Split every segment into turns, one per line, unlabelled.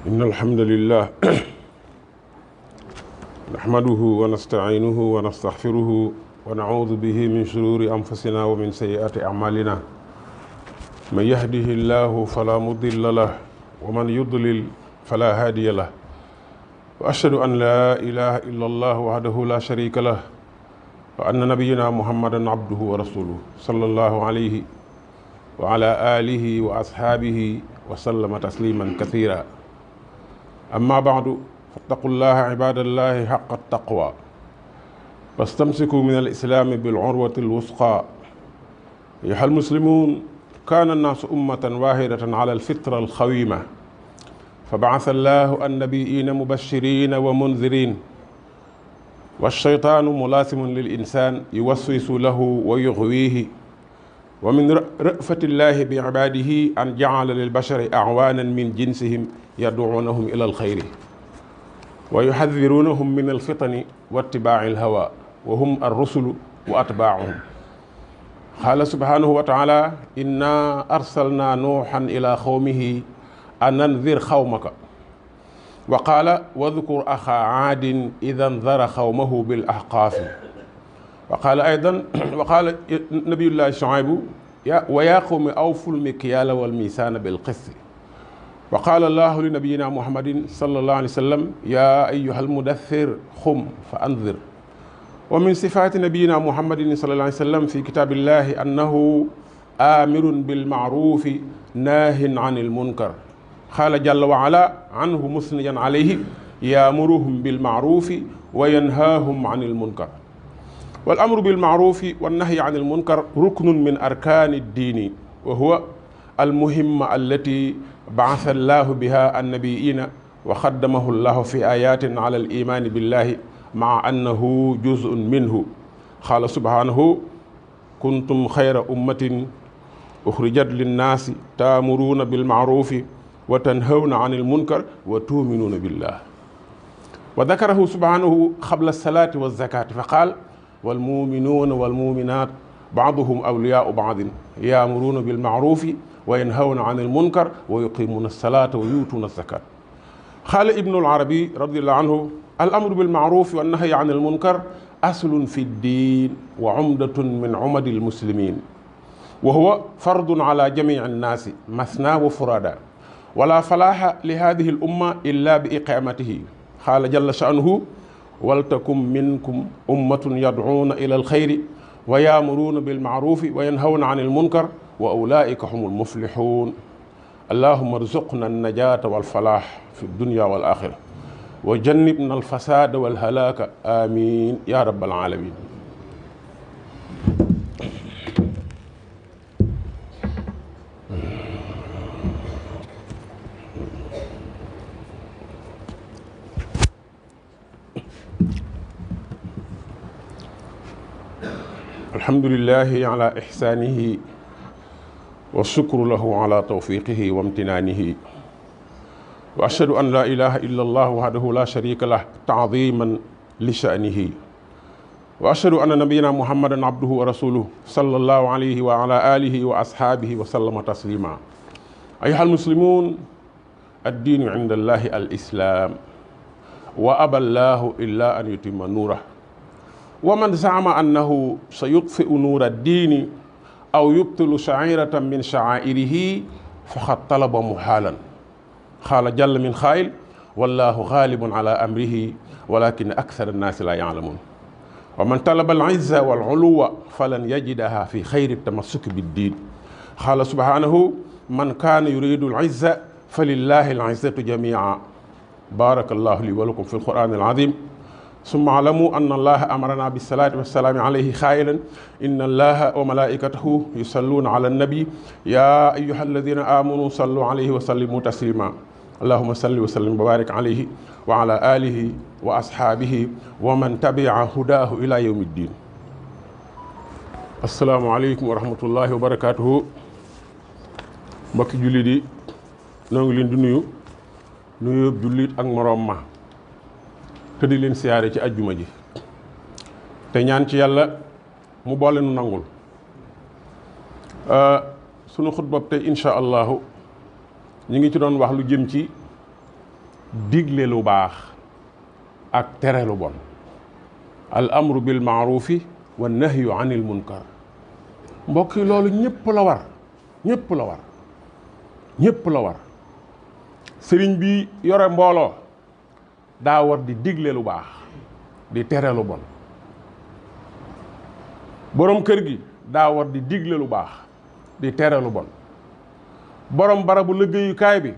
إن الحمد لله نحمده ونستعينه ونستغفره ونعوذ به من شرور أنفسنا ومن سيئات أعمالنا من يهده الله فلا مضل له ومن يضلل فلا هادي له وأشهد أن لا إله إلا الله وحده لا شريك له وأن نبينا محمدا عبده ورسوله صلى الله عليه وعلى آله وأصحابه وسلم تسليما كثيرا أما بعد فاتقوا الله عباد الله حق التقوى واستمسكوا من الإسلام بالعروة الوثقى أيها المسلمون كان الناس أمة واحدة على الفطرة الخويمة فبعث الله النبيين مبشرين ومنذرين والشيطان ملازم للإنسان يوسوس له ويغويه ومن رأفة الله بعباده أن جعل للبشر أعوانا من جنسهم يدعونهم إلى الخير ويحذرونهم من الفتن واتباع الهوى وهم الرسل وأتباعهم. قال سبحانه وتعالى: إنا أرسلنا نوحا إلى قومه أن أنذر قومك. وقال: واذكر أخا عاد إذا انذر قومه بالأحقاف. وقال أيضا وقال نبي الله شعيب: ويا قوم أوفوا المكيال والميزان بالقسط. وقال الله لنبينا محمد صلى الله عليه وسلم: يا أيها المدثر قم فأنذر. ومن صفات نبينا محمد صلى الله عليه وسلم في كتاب الله أنه آمر بالمعروف ناه عن المنكر. قال جل وعلا عنه مثنيا عليه: يأمرهم بالمعروف وينهاهم عن المنكر. والأمر بالمعروف والنهي عن المنكر ركن من أركان الدين، وهو المهمة التي بعث الله بها النبيين وخدمه الله في آيات على الإيمان بالله مع أنه جزء منه. قال سبحانه: كنتم خير أمة أخرجت للناس تأمرون بالمعروف وتنهون عن المنكر وتؤمنون بالله. وذكره سبحانه قبل الصلاة والزكاة فقال: والمؤمنون والمؤمنات بعضهم أولياء بعض يأمرون بالمعروف وينهون عن المنكر ويقيمون الصلاة ويؤتون الزكاة. قال ابن العربي رضي الله عنه: الأمر بالمعروف والنهي عن المنكر أصل في الدين وعمدة من عمد المسلمين، وهو فرض على جميع الناس مثنى وفرادا، ولا فلاح لهذه الأمة إلا بإقامته. قال جل شأنه: ولتكن منكم أمة يدعون إلى الخير ويأمرون بالمعروف وينهون عن المنكر وأولئك هم المفلحون. اللهم ارزقنا النجاة والفلاح في الدنيا والآخرة وجنبنا الفساد والهلاك، آمين يا رب العالمين. الحمد لله على إحسانه والشكر له على توفيقه وامتنانه، وأشهد أن لا إله إلا الله وحده لا شريك له تعظيما لشأنه، وأشهد أن نبينا محمدا عبده ورسوله صلى الله عليه وعلى آله وأصحابه وسلم تسليما. أيها المسلمون، الدين عند الله الإسلام، وأبى الله إلا أن يتم نوره. ومن زعم أنه سيطفئ نور الدين أو يبطل شعيرة من شعائره فقد طلب محالا. قال جل من قائل: والله غالب على أمره ولكن أكثر الناس لا يعلمون. ومن طلب العزة والعلو فلن يجدها في خير التمسك بالدين. قال سبحانه: من كان يريد العزة فلله العزة جميعا. بارك الله لي ولكم في القرآن العظيم. ثم اعلموا أن الله أمرنا بالصلاة والسلام عليه قائلا: إن الله وملائكته يصلون على النبي يا أيها الذين آمنوا صلوا عليه وسلموا تسليما. اللهم صل وسلم وبارك عليه وعلى آله وأصحابه ومن تبع هداه إلى يوم الدين. السلام عليكم ورحمة الله وبركاته. mbokki jullit yi noo ngi leen di nuyu jullit ak moroom ma te di leen siyaare ci ajjuma ji te ñaan ci yàlla mu boole nu nangul. sunu xutba tey insha allahu ñu ngi ci doon wax lu jëm ci digle lu baax ak tere lu bon. al amru bil maarufi wa nahyu anil munkar. mbokk yi loolu ñëpp la war ñëpp la war ñëpp la war. sëriñ bi yore mbooloo daa war di digle lu baax di tere lu bon. borom kër gi daa war di digle lu baax di tere lu bon. borom barabu liggéeyukaay bi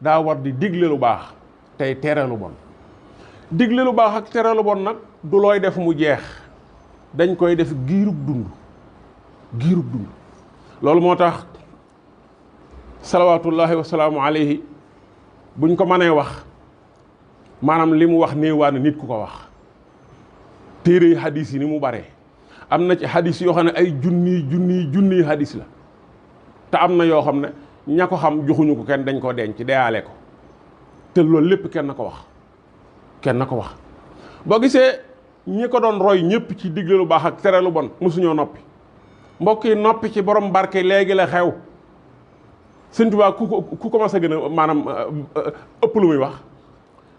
daa war di digle lu baax tey tere lu bon. digle lu baax ak tere lu bon nag du looy def mu jeex, dañ koy def giirub dund loolu moo tax salawaatullahi wa salaamu alayhi buñ ko mënee wax maanaam li mu wax néewaa na nit ku ko wax. téere hadis yi ni mu bare am na ci hadis yoo xam ne ay junniy hadis la te am na yoo xam ne ña ko xam joxuñu ko kenn, dañ ko denc deyaale ko te loolu lépp kenn ko wax. boo gisee ñi ko doon roy ñëpp ci digle lu baax ak tere lu bon mosuñoo noppi. mbokk yi noppi ci borom barke léegi la xew. Sëñ Tuubaa ku commencé gën a maanaam ëpp lu muy wax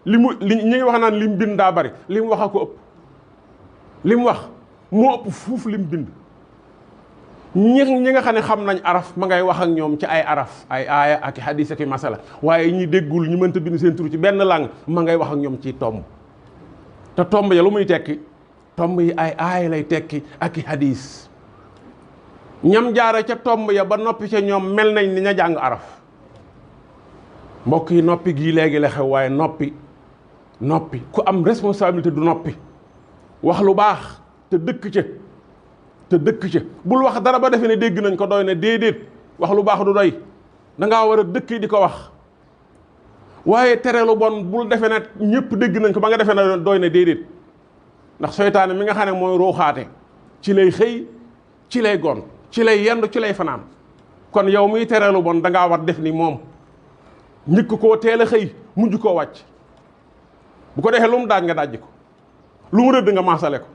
li ñi ngi wax naan lim bind daa bari, li mu wax a ko ëpp. li mu wax moo ëpp fuuf lim bind. ñi nga xam ne xam nañ araf ma ngay wax ak ñoom ci ay araf ay aaya ak hadis ak masala, waaye ñi déggul ñi mënta bind seen tur ci benn langue ma ngay wax ak ñoom ci tomb. te tomb ya lu muy tekki tomb yi ay aaya lay tekki ak i hadis. ñam jaare ca tomb ya ba noppi ca ñoom mel nañ ni ña jàng araf. mbokk yi noppi gii léegi la xew, waaye noppi ku am responsabilité du noppi. wax lu baax te dëkk ca bul wax dara ba defe ne dégg nañ ko doy ne déedéet. wax lu baax du doy, dangaa war a dëkk di ko wax. waaye tere lu bon bul defe ne ñëpp dégg nañ ko ba nga defe ne doy ne déedéet. ndax seytaane mi nga xam ne mooy ruuxaate ci lay xëy ci lay gon ci lay yendu ci lay fanaan. kon yow muy tere lu bon dangaa war def ni moom, njëkk koo teel a xëy mujj koo wàcc. bu ko defee lu mu daaj nga dajji ko, lu mu rëdd nga maasale ko.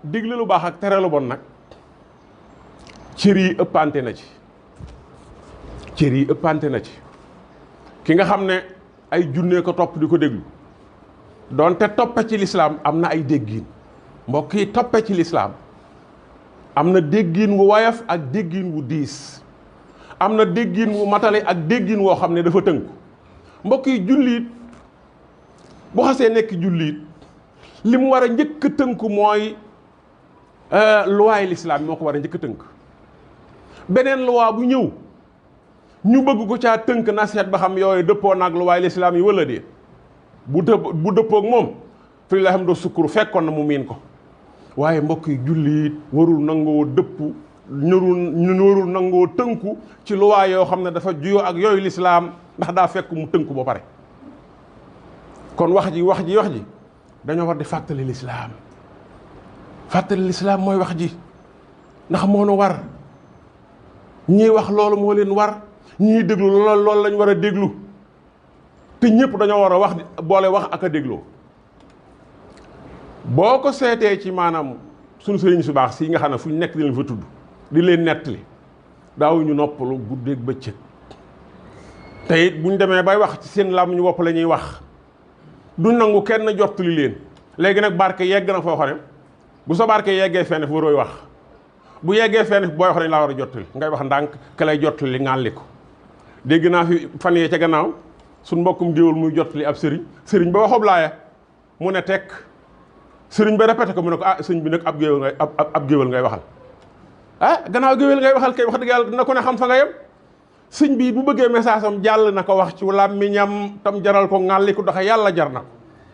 digle lu baax ak tere lu bon nag cër yi ëppante na ci. ki nga xam ne ay junnee ko topp di ko déglu doonte toppe ci lislaam am na ay déggiin. mbokk yi toppe ci lislaam am na déggiin wu woyof ak déggiin wu diis. am na déggiin wu matale ak déggiin woo xam ne dafa tënku. mbokk yi jullit bu xasee nekk jullit li mu war a njëkk a tënku mooy luwaay lislaam moo ko war a njëkk a tënk. beneen luwaa bu ñëw ñu bëgg ko caa tënk na seet ba xam yooyu dëppoo naag luwaay lislaam yi wala déet. bu dëppoog moom fi la xam doo sukkuru fekkoon na mu miin ko. waaye mbokk yi jullit warul nangoo warul nangoo tënku ci luwaay yoo xam ne dafa juyoo ak yooyu lislaam, ndax daa fekk mu tënku ba pare. kon wax ji dañoo war di fàttali lislaam. fàttali lislaam mooy wax ji, ndax moo nu war. ñii wax loolu moo leen war, ñii déglu loolu lañ war a déglu. te ñëpp dañoo war a wax boole wax ak a dégloo. boo ko seetee ci maanaam sunu sëriñ su baax si nga xam ne fu ñu nekk di leen fa tudd di leen nettali daawuñu noppalu guddeeg bëccëg. te it buñ demee bay wax ci seen làmmiñu bopp la ñuy wax du nangu kenn jottali leen. léegi nag barke yegg na foo xam ne bu sa barke yeggee fenn fu warooy wax, bu yeggee fenn booy wax dañ laa war a jottali, ngay wax ndànk ka lay jottali ŋàlli ko. dégg naa fi fan yee ca gannaaw suñ mbokkum géwél muy jottali ab sëriñ ba waxob laaya mu ne tekk sëriñ ba répété ko mu ne ko sëriñ bi nag ab géwél ngay waxal. gannaaw géwél ngay waxal kay wax dëgg yàlla dina ko ne xam fa nga yem. sëñ bi bu bëggee message am jàll na ko wax ci làmmiñam tam jaral ko ŋàlliku ndax yàlla jar na ko.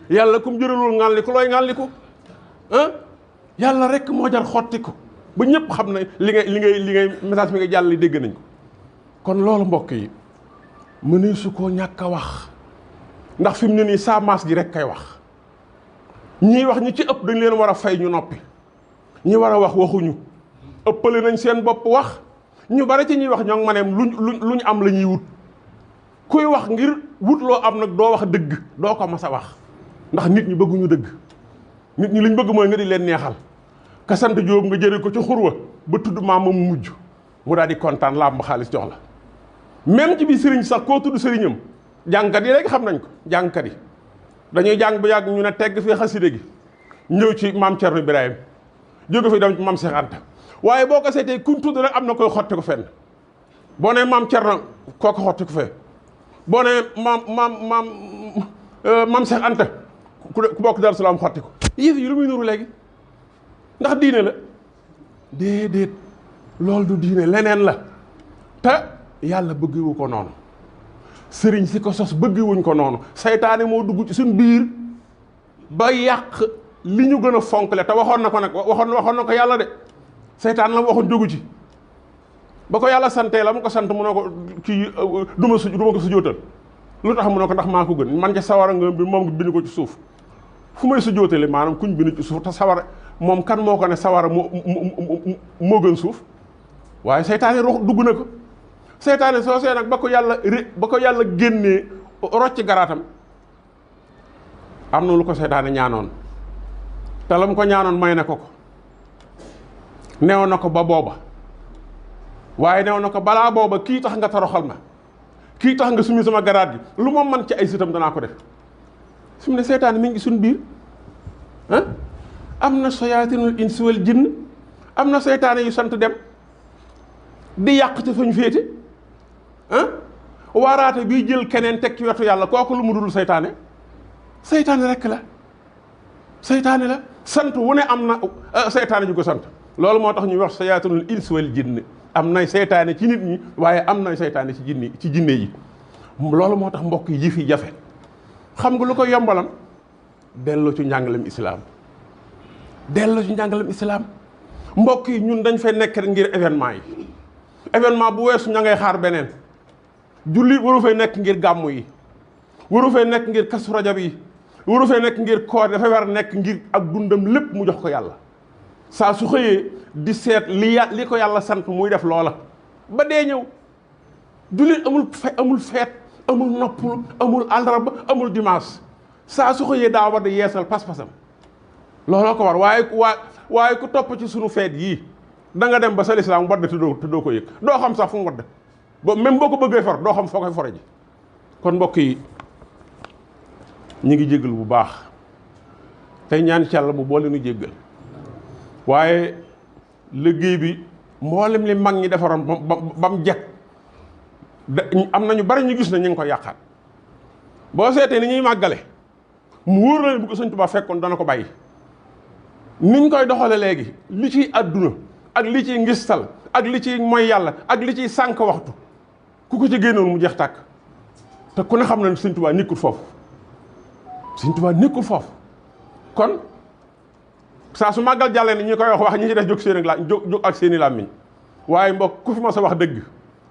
yàlla kum jëralul ŋàlliku looy ŋàlliku yàlla rek moo jar xotti ko ba ñëpp xam ne li ngay message bi nga jàll li dégg nañ ko. kon loolu mbokk yi mënee su koo ñàkk a wax, ndax fi mu ne nii saa maas gi rek kay wax. ñii wax ñi ci ëpp dañ leen war a fay ñu noppi, ñi war a wax waxuñu, ëppale nañ seen bopp wax. ñu bari ci ñuy wax ñoo ngi ma ne luñ am la ñuy wut. kuy wax ngir wut loo am nag doo wax dëgg, doo ko mas a wax, ndax nit ñi bëgguñu dëgg. nit ñi liñ bëgg mooy nga di leen neexal. ka sant Jóob nga jëre ko ci xurwa ba tudd maam mu mujj mu daal di kontaan làmb xaalis jox la. même ci biir sëriñ sax koo tudd sëriñam jàngkat yi léegi xam nañ ko jàngkat yi dañuy jàng bu yàgg ñu ne tegg fii xaside gi ñëw ci maam Thierno Ibrahima jóge fi dem ci maam Cheikh Anta waaye boo ko seetee kuñ tudd rek am na koy xotti ko fenn boo nee maam Thierno kooku xotti ko fee boo nee maam Cheikh Anta ku bokk Darou Salaam xotti ko yëf yi lu muy nuru léegi ndax diine la déedéet loolu du diine leneen la te yàlla bëggewu ko noonu sëriñ si ko sos bëggewuñ ko noonu saytaane moo dugg ci suñ biir ba yàq li ñu gën a fonkle te waxoon na ko nag waxoon na ko yàlla de saytaan la mu waxoon jógu ci ba ko yàlla santee la mu ko sant mu ne ko kii du ma ko sujjóotal lu tax mu ne ko ndax maa ko gën man ca sawara nga bi moom bind ko ci suuf fu may sujjóotale maanaam kuñ bind ci suuf te sawara moom kan moo ko ne sawara moo gën suuf waaye seytaane dugg na ko seytaane soo see nag ba ko yàlla génnee rocc garaatam am na lu ko seytaane ñaanoon te la mu ko ñaanoon may na ko neew na ko ba booba waaye neew na ko balaa booba kii tax nga toroxal ma kii tax nga sumi sama garaat gi lu ma man ci ay sitam danaa ko def su mu ne seytaane mi ngi suñ biir am na sayaatinul insi wal jinn am na seytaane yu sant dem di yàq te fañ féete waaraate bii jël keneen teg ci wetu yàlla kooku lu mu dul seytaane rek la seytaane la sant wu ne am na seytaane ju ko sant loolu moo tax ñuy wax sayaatinul insi wal jinn am nay seytaane ci nit ñi waaye am nay seytaane ci jinne yi loolu moo tax mbokk yi fi jafe xam nga lu ko yombalam delloo ci njàngalem islaam mbokk yi ñun dañ fay nekk ngir événement bu weesu ña ngay xaar beneen jullit waru fay nekk ngir gàmmu yi waru fay nekk ngir kasu rajab yi waru fay nekk ngir koor dafay war a nekk ngir ak dundam lépp mu jox ko yàlla saa su xëyee di seet li ko yàlla sant muy def loola ba dee ñëw jullit amul feet amul noppul amul àllarba amul dimanche saa su xëyee daa war di yeesal pas-pasam looloo ko war waaye ku topp ci sunu feet yii da nga dem ba sa lislaam wadd te doo ko yëg doo xam sax fu mu wadd ba même boo ko bëggee for doo xam foo koy fore ji kon mbokk yi ñi ngi jéggal bu baax tey ñaan ci yàlla mu boole nu jéggal waaye liggéey bi mboolem li mag ñi defaroon ba mu jekk am na ñu bari ñu gis na ñu ngi koy yàqaat boo seetee ni ñuy màggale mu wóor la ne bu ko Sëñ Tuubaa fekkoon dana ko bàyyi niñ koy doxale léegi li ciy àdduna ak li ciy ngistal ak li ciy mooy yàlla ak li ciy sànk waxtu ku ko ci génnoon mu jeex tàkk te ku ne xam na ne Sëñ Tuubaa nekkul foofu kon saa su màggal jàllee ni ñu koy wax ñi ci def jóg ak seeni làmmiñ waaye mbokk ku fi ma sa wax dëgg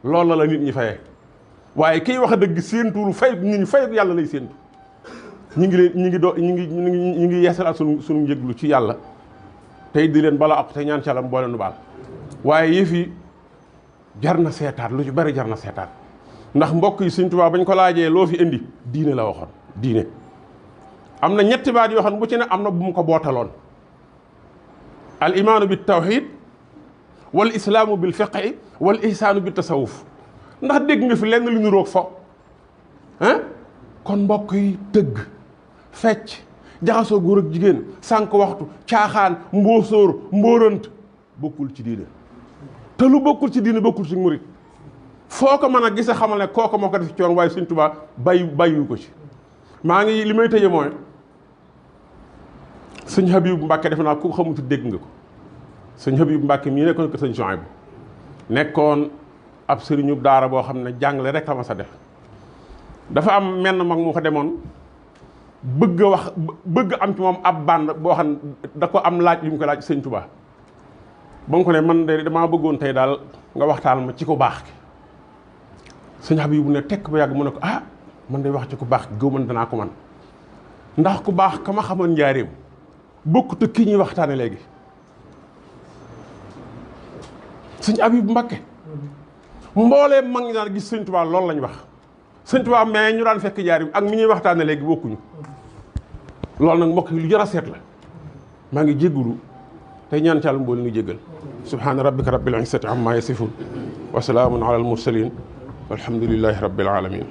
loolu la nit ñi fayee waaye kiy wax dëgg séentuwul fay nit ñi fay yàlla lay séentu ñi ngi yeesalaat suñu njëglu ci yàlla tey di leen bala ak te ñaan ci yàlla boole nu baal waaye yëf yi jar na seetaat lu ci bari jar na seetaat ndax mbokk yi Sëñ Tuubaa bañ ko laajee loo fi indi diine la waxoon diine am na ñetti baat yoo xam ne bu ci ne am na bu mu ko bootaloon al imaanu bi tawxid wal islaamu bil fiqhi wal ihsaanu bi tasawuf ndax dégg nga fi lenn lu ñu roog fo kon mbokk yi tëgg fecc jaxasoo góor ak jigéen sànq waxtu caaxaan mbóosóor mbóorant bokkul ci diine te lu bokkul ci diine bokkul ci murit foo ko mën a gise xamal ne kooku moo ko def ci coon waaye Sëñ Tuubaa bàyyiwu ko ci maa ngi li may tëje mooy sëñ Habib Mbàkke def naa ku xamutu dégg nga ko sëñ Habib Mbàkke mii nekkoon ko sëñ Souhaïbou nekkoon ab sëriñu daara boo xam ne jàngale rek la ma sa def dafa am menn mag mu fa demoon bëgg am ci moom ab band boo xam ne da ko am laaj yu mu ko laaj Sëñ Tuubaa ba nga ko ne man de damaa bëggoon tey daal nga waxtaan ma ci ku baax ki sëñ Habib bu ne tekk ba yàgg mu ne ko man day wax ci ku baax gëw man danaa ko man ndax ku baax ka ma xamoon njaareem bokkut ak kii ñuy waxtaane léegi sëñ Habib Mbakke mbooleem mag ñi daan gis Sëñ Tuubaa loolu lañ wax Sëñ Tuubaa mais ñu daan fekk njaareem ak mi ñuy waxtaane léegi bokkuñu loolu nag mbokk yi lu jar a seet la maa ngi jéggulu tey ñaan ci Yàlla mboolu ñu jéggal subhaana rabbika rabbil izzati amma yasifun wa salaamun ala al mursalin walhamdulillahi rabbil alamin